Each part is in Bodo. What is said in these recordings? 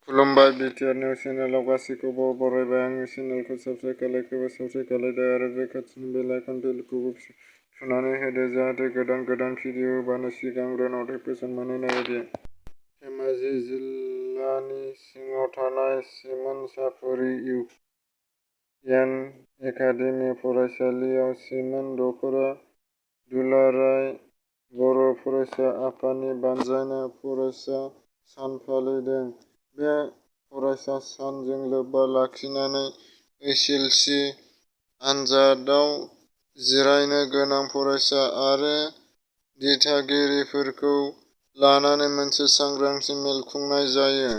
खुलुमबाय बिटिआर निउस चेनेलाव गासैखौबो बरायबाय। आंनि चेनेलखौ साबस्क्राइब खालायदो आरो बे खाथिनि बेल आइकन बेलखौबो थुनानै होदो जाहाथे गोदान भिडिअ होबानो सिगांग्रो नटिफिकेसन मोनहैनाय बायदि। धेमाजि जिल्लानि सिङाव थानाय सिमोनसापुरि इउ एन एकाडेमि फरायसालियाव सिमोन दख'रा दुलाराय बर' फरायसा आफादनि बानजायनाय फरायसा सान फालिदों। बे फरायसा सानजों लोब्बा लाखिनानै एसएसएलसि आनजादआव जिरायनो गोनां फरायसा आरो दिथागिरिफोरखौ लानानै मोनसे सांग्रांथि मेल खुंनाय जायो।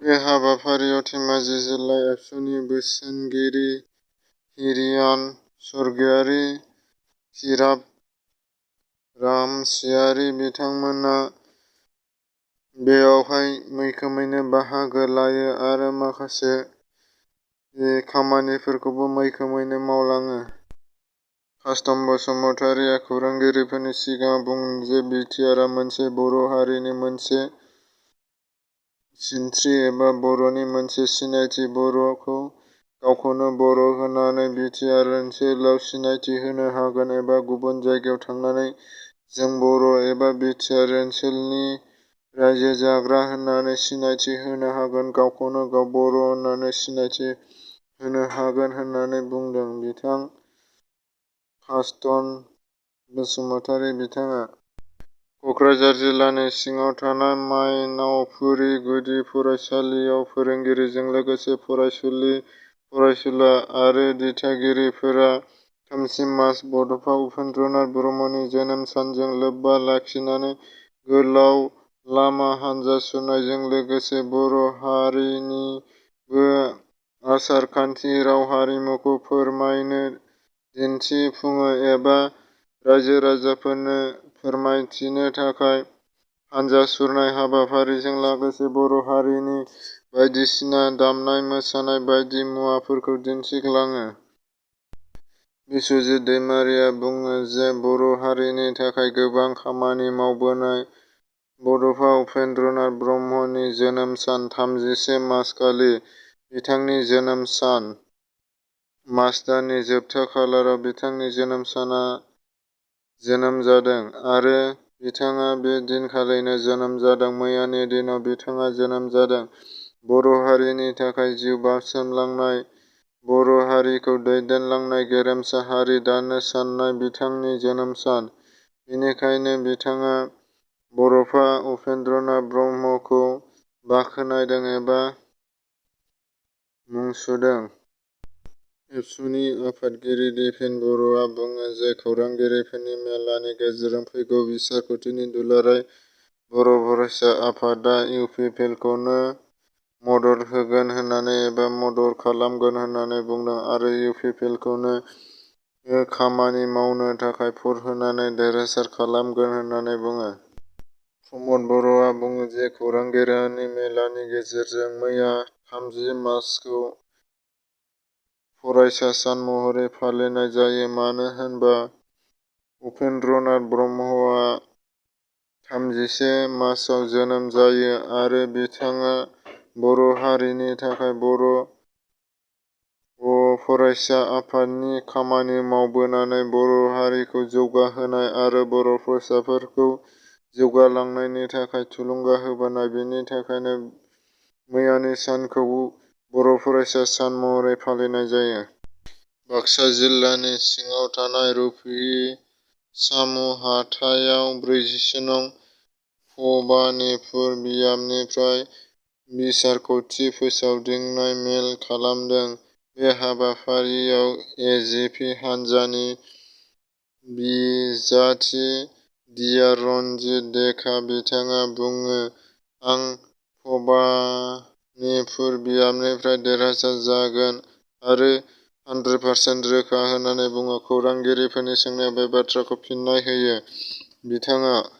बे हाबाफारियाव धेमाजि जिल्ला एबसुनि बोसोनगिरि हिरियान स्वर्गयारी, हिराब रामसियारि बिथांमोना बेयावहाय मैखोमैनो बाहागो लायो आरो माखासे खामानिफोरखौबो मैखोमैनो मावलाङो। कास्टम बसुमतारीआ खौरांगिरिफोरनि सिगाङाव बुङो जे बिटिआरआ मोनसे बर' हारिनि मोनसे सिनस्रि एबा बर'नि मोनसे सिनायथि। बर'खौ गावखौनो बर' होननानै बिटिआर ओनसोलाव सिनायथि होनो हागोन एबा गुबुन जायगायाव थांनानै जों बर' एबा बिटिआर ओनसोलनि रायजो जाग्रा होननानै सिनायथि होनो हागोन, गावखौनो गाव बर' होननानै सिनायथि होनो हागोन होननानै बुंदों बिथां कास्टम बसुमतारी बिथाङा। क'क्राझार जिल्लानि सिङाव थानाय मायनावपुरि गुदि फरायसालियाव फोरोंगिरिजों लोगोसे फरायसुलि, फरायसुला आरो दिथागिरिफोरा खोमसि मास बड'फा उपेन्द्रनाथ ब्रह्मनि जोनोम सानजों लोब्बा लाखिनानै गोलाव लामा हान्जा सुरनायजों लोगोसे बर' हारिनिबो आसार खान्थि, राव हारिमुखौ फोरमायनो, दिन्थिफुंनो एबा रायजो राजाफोरनो फोरमायथिनो थाखाय हान्जा सुरनाय हाबाफारिजों लोगोसे बर' हारिनि बायदिसिना दामनाय मोसानाय बायदि मुवाफोरखौ दिन्थिलाङो। बिस्वजित दैमारिया बुङो जे बर' हारिनि थाखाय गोबां खामानि मावबोनाय बड'फा उपेन्द्रनाथ ब्रह्मनि जोनोम सान 31 मार्च खालि बिथांनि जोनोम सान। मार्च दाननि जोबथा खालाराव बिथांनि जोनोम जादों आरो बिथाङा बे दिनखालिनो जोनोम जादों। मैयानि दिनाव बिथाङा जोनोम जादों। बर' हारिनि थाखाय जिउ बाउसोमलांनाय, बर' हारिखौ दैदेनलांनाय, गेरेमसा हारि दानो साननाय बिथांनि जोनोम सान। बेनिखायनो बिथाङा बड'फा उपेन्द्रनाथ ब्रह्मखौ बाखनायदों एबा मुं सुदों। एबसुनि आफादगिरि दिपेन बर'आ बुङो जे खौरांगिरिफोरनि मेलनि गेजेरजों फैगौ बिसायख'थिनि दुलाराय बर' फरायसा आफादआ इउपिपिएलखौनो मदद होगोन होननानै एबा मदद खालामगोन होननानै बुंदों आरो इउपिपिएलखौनो खामानि मावनो थाखाय भट होनानै देरहासार खालामगोन होननानै बुङो। प्रमद बर'आ बुङो जे खौरांगिरिफोरनि मेलनि गेजेरजों मैया 30 मार्चखौ फरायसा सान महरै फालिनाय जायो। मानो होनबा उपेन्द्रनाथ ब्रह्मआ 31 मार्चआव जोनोम जायो आरो बिथाङा बर' हारिनि थाखाय बर' फरायसा आफादनि खामानि मावबोनानै बर' हारिखौ जौगाहोनाय आरो बर' फरायसाफोरखौ जौगालांनायनि थाखाय थुलुंगा होबोनाय। बेनि थाखायनो मैयानि सानखौ बर' फरायसा सान महरै फालिनाय जायो। बाक्सा जिल्लानि सिङाव थानाय रुपहि सामु हाथायाव 40 नं. भबानिपुर बियाबनिफ्राय बिसारखथि फोसावदिंनाय मेल खालामदों। बे हाबाफारियाव एजिपि हान्जानि बिजाथि डिआर रनजित देखा बिथाङा बुङो आं भबानिपुर बियाबनिफ्राय देरहासार जागोन आरो 100% रोखा होननानै बुङो। खौरांगिरिफोरनि सोंनायाव बे बाथ्राखौ फिननाय होयो बिथाङा।